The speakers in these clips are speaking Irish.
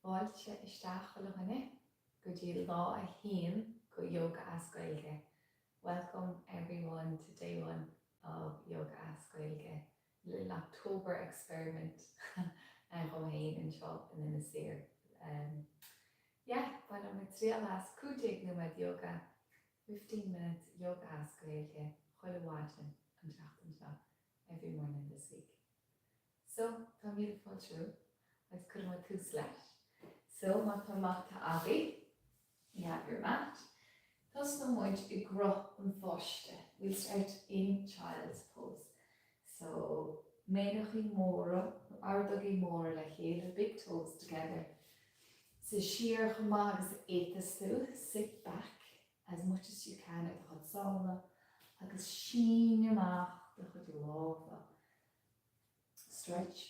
Fáilte isteach chuile dhuine go dtí lá a haon go Yoga as Gaeilge. Welcome everyone to day one of Yoga as Gaeilge. Little October experiment dhom fhéin anseo in Inis Oírr. Yeah, bainfidh muid triail as 15 nóiméad yoga, 15 minutes yoga as Gaeilge chuile mhaidin an tseachtain seo, every morning this week. So, tá míle fáilte romhaibh agus cuirfidh muid tús leis. So, má tá mata agaibh, you have your mat, tosnóidh muid i gcruth an pháiste, we'll start in child's pose. So, méarachaí móra, nó ordógaí móra le chéile, big toes together. Suigh siar chomh maith agus a fhéadfas tú, sit back as much as you can ar do chuid sála agus sín amach do chuid lámha. Stretch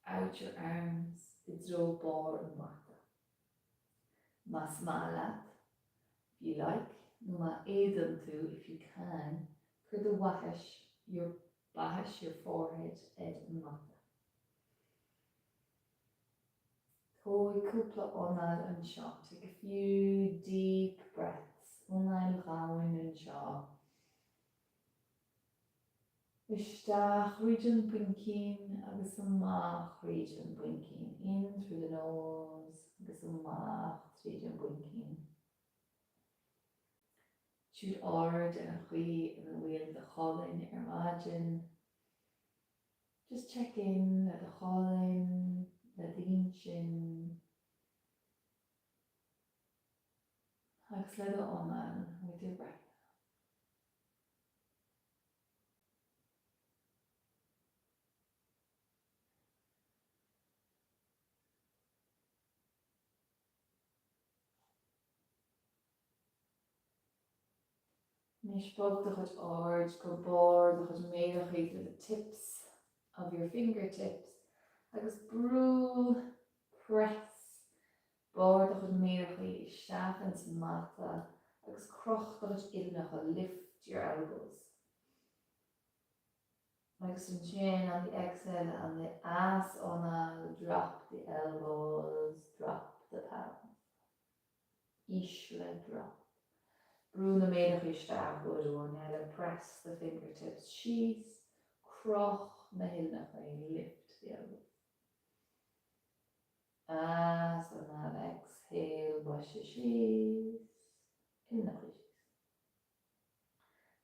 out your arms i dtreo barr an mhata. Más maith leat, if you like, nó má fhéadann tú, if you can, cuir do bhaithis, your baithis, your forehead, ar an mata. Tóg cúpla anáil anseo, take a few deep breaths, anáil dhomhain anseo. Isteach thríd an bpuincín agus amach thríd an bpuincín, in through the nose agus amach tríd an bpuincín. Tabhair aird ar an chaoi ina bhfuil do cholainn ar maidin. Just check in le do cholainn, le d'intinn agus le do anáil with your breath. Anois bog do chuid aird go barr do chuid méarachaí to the tips of your fingertips agus brú, press, Barr do chuid méarachaí isteach ins an mata agus croch do chuid uillinneacha, lift your elbows. Agus ansin on the exhale on the easanáil, drop the elbows, drop the palms. Ísligh, drop. Brú na méarachaí isteach uair amháin eile, press the fingertips síos, croch na huillinneacha, lift the elbows. Easanáil, exhale, boise síos, uillinneacha síos.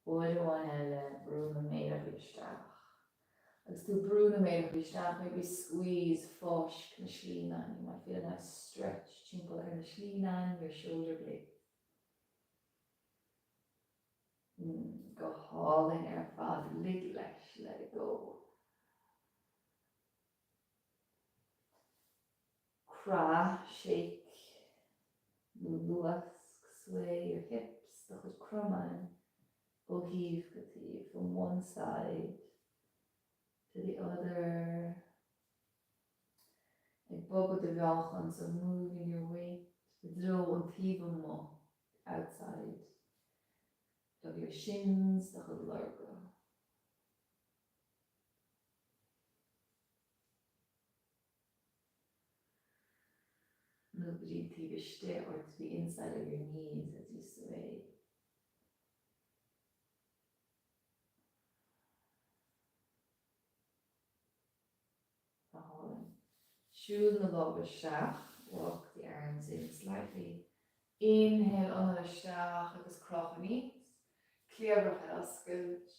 Uair amháin eile, brú na méaracha isteach. Agus tú ag brú na méaracha isteach, maybe squeeze, fáisc na slíneáin, you might feel a nice stretch timpeall ar na slíneáin, your shoulder blades. Go hálainn ar fad, lig leis, let it go. Croith, shake, nó luasc, sway your hips, do chuid cromáin ó thaobh go taobh, from one side to the other. Ag bogadh do mheáchan, so moving your weight i dtreo an taobh amuigh, the outside of your shins, do chuid lorga. Nó go dtí an taobh istigh or to the inside of your knees as you sway. Go hálainn. Siúil na lámha isteach, walk the arms in slightly. Inhale, anáil isteach agus croch aníos. Cliabhrach ar oscailt.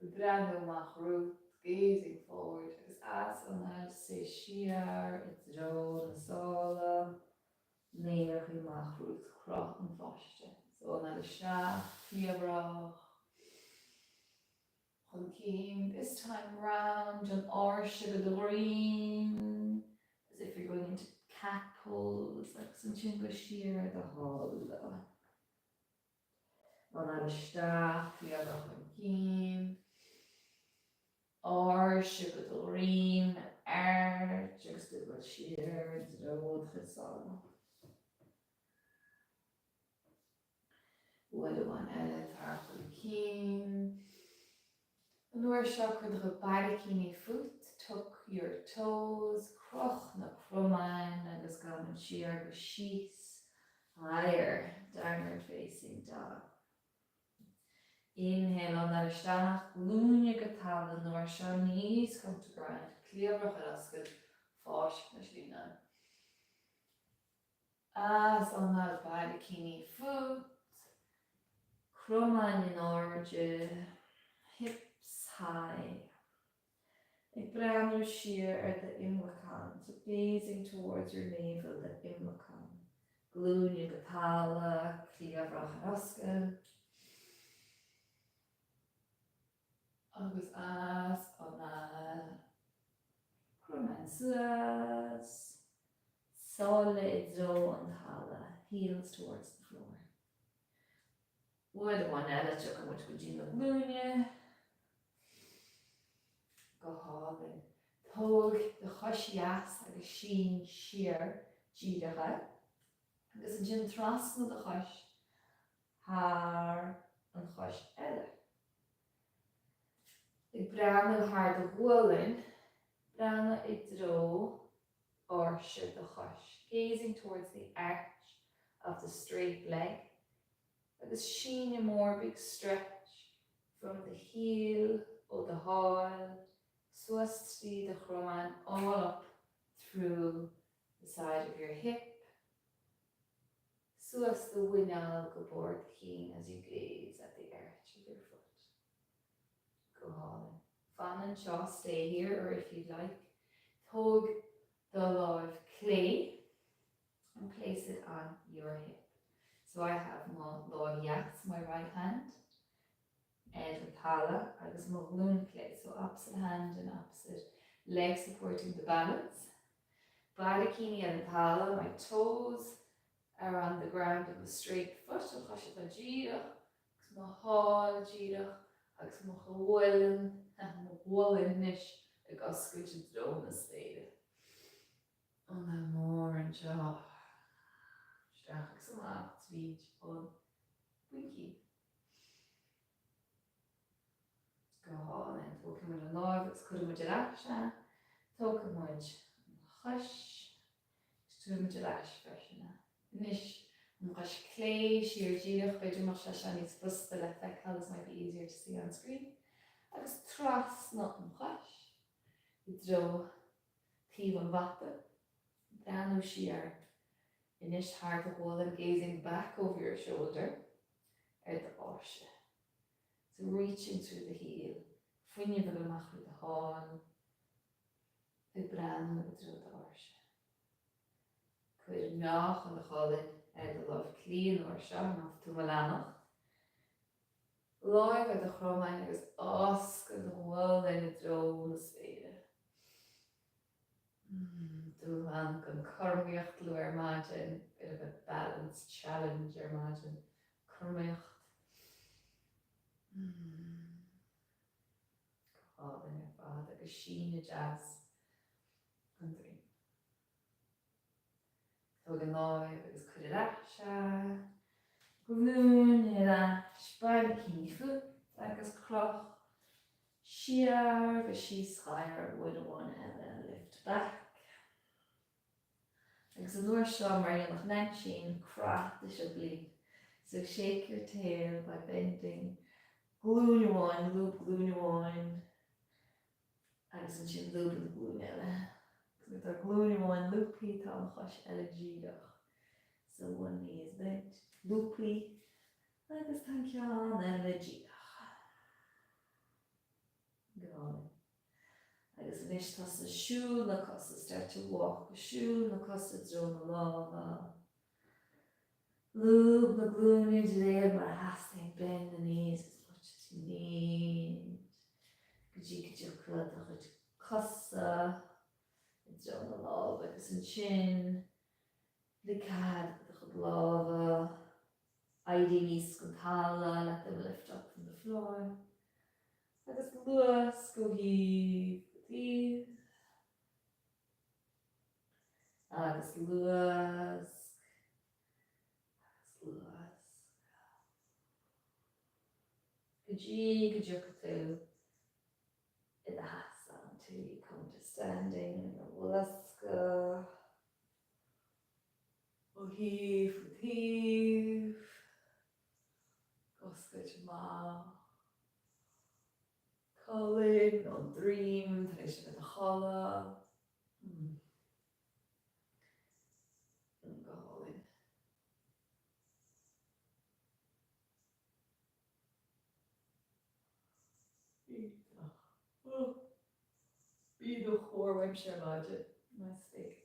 Ag breathnú amach romhat, gazing forward, agus easanáil, suigh siar i dtreo na sála, méaracha amach romhat, cruth an pháiste. So anáil isteach, cliabhrach, chun cinn, this time round, an áirse go do dhroim, as if you're going into cat pose, agus ansin go siar ar do shála. Anáil isteach, cliabhrach chun cinn. Áirse go do dhroim, arch agus tú ag dul siar i dtreo do chuid sála. Uair amháin eile, tar chun cinn. An uair seo cuir do chuid barraicíní fút. Tuck your toes, croch na cromáin agus gabhann siar go síos, higher, downward facing dog. Inhale, anáil isteach, glúine go talamh an uair seo, knees come to ground, cliabhrach ar oscailt, fáisc na slinneáin. As anáil, bailigh cinn fút, cromáin in airde, hips high. Ag breathnú siar ar d'imleacán, so gazing towards your navel, d'imleacán. Glúine go talamh, cliabhrach ar oscailt. Agus as anáil, cromáin suas, sála i dtreo an talaimh, heels towards the floor. Uair amháin eile tiocfaidh muid go dtí na glúine. Go hálainn. Tóg do chois dheas agus sín siar díreach é. Agus ansin trasna do chois thar an chois eile. Ag breathnú thar do ghualainn, breathnaigh i dtreo áirse do chois, gazing towards the arch of the straight leg, agus síneadh mór, big stretch from the heel, ó do sháil, suas trí do chromán, all up through the side of your hip, suas do mhuineál go barr do chinn as you gaze at the arch of your foot. Go hálainn. Fan anseo, stay here, or if you'd like, tóg do láimh clé and place it on your hip. So I have mo láimh dheas, my right hand, ar an talamh agus mo ghlúin clé, so opposite hand and opposite leg supporting the balance. Barraicíní ar an talamh, my toes are on the ground of the straight foot, an chois atá díreach, agus mo sháil díreach agus mo ghualainn, mo ghualainn anois ag oscailt i dtreo na spéire. Anáil mór anseo, isteach agus amach tríd an bpuicín. Go hálainn. Tógfaidh muid an láimh agus cuirfidh muid ar ais é. Tógfaidh muid an chois agus tabharfaidh muid ar ais freisin é. Anois an chois clé siar díreach, b'fhéidir mbeadh sé seo níos fusta le feiceáil, this might be easier to see on screen, agus trasna an chois i dtreo taobh an mhata, breathnú siar anois thar do ghualainn, gazing back over your shoulder ar d'áirse. So reaching through the heel, fuinneamh ag dul amach through do sháil, ag breathnú i dtreo d'áirse. Cuir meáchan do cholainn ar do láimh clí an uair seo, má tá tú mo leanacht. Láimh ar do chromáin agus oscail do ghualainn i dtreo na spéire. Dúshlán don chothromaíocht luath ar maidin, bit of a balance challenge ar maidin, cothromaíocht. Go hálainn ar fad agus síneadh deas don droim. Tóg an láimh agus cuir ar ais é. Glúin ar ais, bailigh cinn fút agus croch siar go síos higher uair amháin eile, lift back. Agus an uair seo, mar a dhéanfadh an aintín, croith do shioblín. So shake your tail by bending glúin amháin, lúb glúin amháin, agus ansin lúb an ghlúin eile. Agus nuair atá glúin amháin lúbtha tá an chois eile díreach. So one knee is bent, lúbtha, agus tá an ceann eile díreach. Go hálainn. Agus anois tosaigh ag siúl na cosa, start to walk, siúl na cosa i dtreo na lámha. Lúb na glúine de réir mar a theastaíonn, bend the knees as much as you need, go dtí go dtiocfaidh do chuid cosa i dtreo na lámha agus ansin lig cead do chuid lámha éirí aníos ón talamh, let them lift up from the floor, agus luasc ó thaobh go taobh. Agus luasc, agus luasc. Go dtí go dtiocfaidh tú i do sheasamh until you come to. Standing luascadh ó thaobh go taobh, ag oscailt amach colainn nó droim tar éis a bheith i do chodladh. Go hálainn. Iontach. Bídeach mhór uaimse ar maidin. Nice big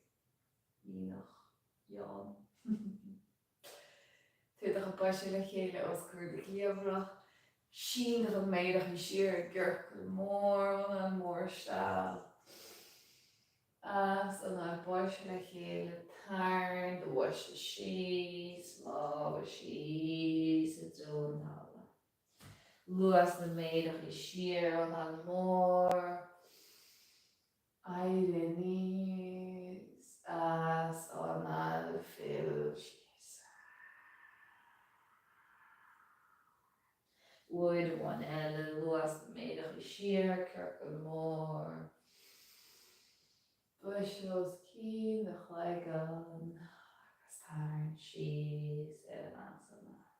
bídeach yawn. Tabhair do chuid boise le chéile os comhair do chliabhrach. Sín do chuid méaracha siar i gciorcal mór, anáil mhór isteach. As, anáil boise le chéile, tarraing do bhoise síos, lámha síos i dtreo an talaimh. Luas na méaracha siar, anáil mhór. Éirigh aníos, as, anáil, fill síos. Uair amháin eile, luas na méaracha siar, ciorcal mór. Boise os cionn do chloigeann agus tarraing síos ar an easanáil.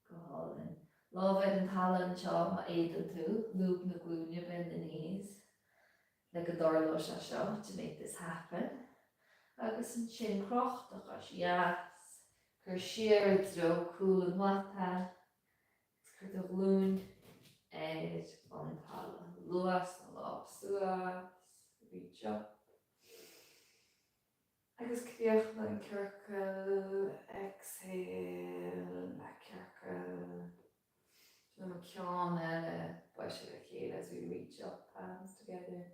Go hálainn. Lámha ar an talamh anseo má fhéadann tú, lúb na glúine, bend the knees, le go dtarlóidh sé seo, to make this happen. Agus ansin croch do chois dheas, cuir siar i dtreo cúl an mhata agus cuir do ghlúin ar an talamh. Luas na lámh suas, reach up. Agus críochnaigh an ciorcal, exhale le ciorcal. Déanfaidh muid ceann eile, boise le chéile as we reach up, palms together.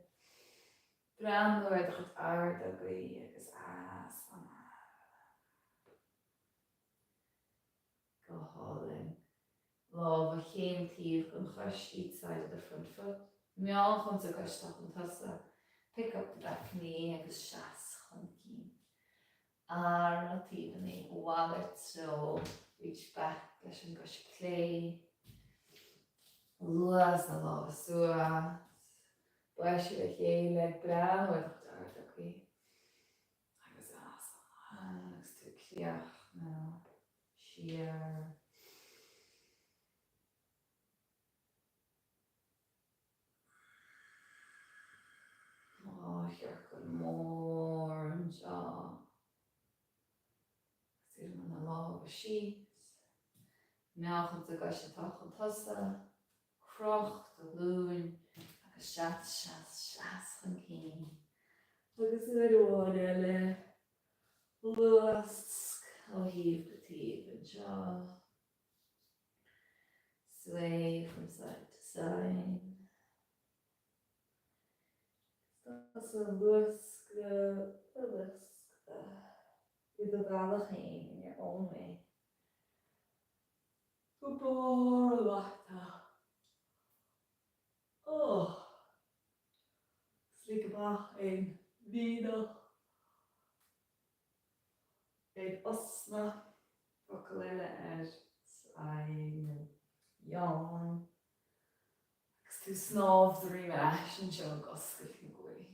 Breathnú ar do chuid ordógaí agus as anáil. Go hálainn. Lámha chaon taobh den chois, each side of the front foot. Meánchonsa cois atá chun tosaigh. Pick up the back knee agus seas chun cinn. Ar na taobhanna, mhalairt treo, reach back leis an gcois clé. Luas na lámha suas. Boise le chéile, ag breathnú ar do chuid ordógaí. Agus as, agus tú ag críochnú siar. Dhá chiorcal mór anseo. Agus iarraim na lámha síos. Meánchonsa coise atá chun tosaigh. Croch do ghlúin agus seas, seas, seas chun cinn. Agus uair amháin eile, luasc ó thaobh go taobh anseo. Sway from side to side. Agus tusa luascadh, luascadh i do bhealach féin, in your own way. Go barr an mhata. Oh. Lig amach aon mhianach, aon osna, focal eile ar sigh nó yawn. Agus tú ag snámh droim ar ais anseo ag oscailt na guaillí.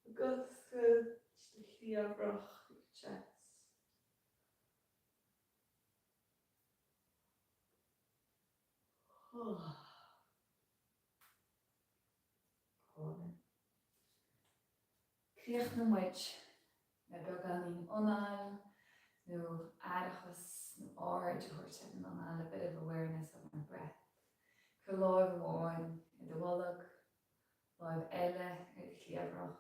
Ag oscailt do chliabhrach, your chest. Críochnóidh muid le beagáinín anáil nó aireachas nó aird a thabhairt ar an anáil, a bit of awareness of our breath. Cuir láimh amháin ar do bholg, láimh eile ar do chliabhrach.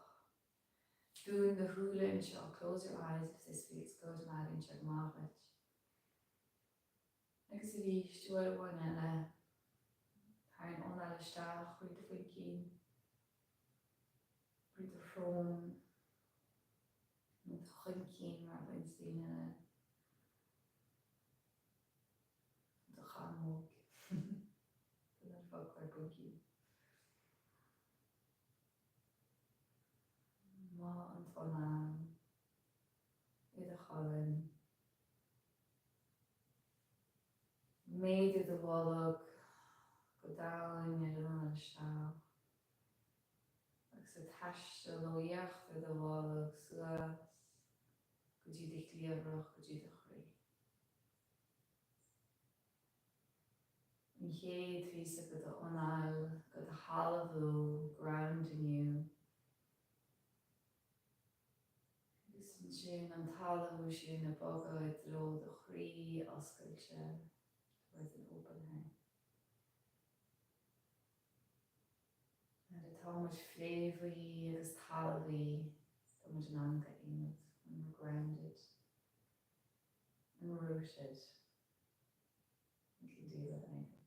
Dún do shúile anseo, close your eyes if this feels good, má airíonn sé go maith dhuit. Agus arís, uair amháin eile, tarraing anáil isteach thrí do mhuincín, thrí do shrón, nó do choincín mar a ghlaonns daoine air, nó do chamóg. Sin an focal ar mhuincín. Maith an t-anáil i do cholainn. Méadú do bholg go domhain ar an anáil isteach agus ag taisteal ó íochtar do bholg suas go dtí do chliabhrach, go dtí do chroí. An chéad phíosa de d'anáil do do thalmhú, grounding you. Agus ansin an talmhú sin ag bogadh i dtreo do chroí oscailte, towards an open heart. Nuair atá muid fréamhaithe agus talmhaithe, tá muid in ann gach aon rud, when we're grounded and rooted, we can deal with anything.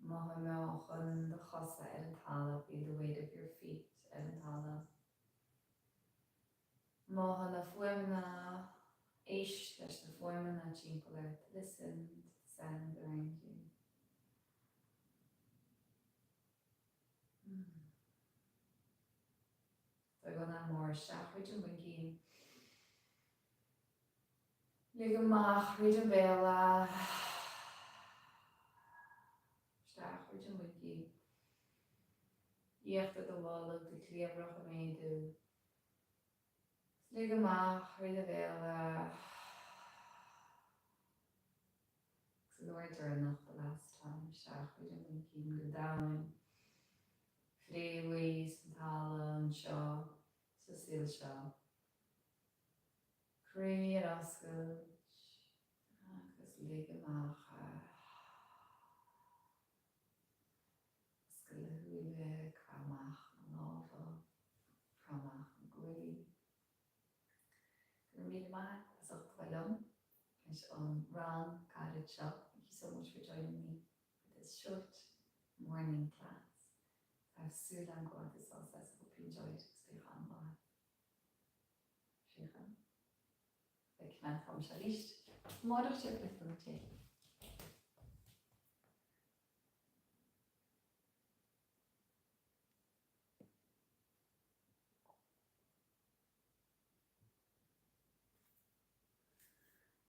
Mothaigh meáchan do chosa ar an talamh, feel the weight of your feet ar an talamh. Mothaigh na fuaimeanna, éist leis na fuaimeanna timpeall ort, listen to the sounds around you. Tóg anáil mhór isteach thríd an mhuincín. Lig amach thríd an béal. Isteach thríd an mhuincín. Íochtar do bholg, do chliabhrach ag méadú. Lig amach thríd do bhéal. Agus an uair deireanach, the last time, isteach thríd an mhuincín go domhain, fréamhaithe san talamh anseo, sa saol seo. Croí ar oscailt agus lig amach. Oscail do shúile, croith amach na lámha, croith amach na guaillí. Go raibh míle maith as ucht a bheith liom leis an rang gairid seo. Thank you so much for joining me for this short morning class. Tá súil agam go bhfuil tú sásta as. I hope you enjoyed agus bíodh an-mhaith. Síocháin. Beidh mé anseo arís amárach, le cúnamh Dé.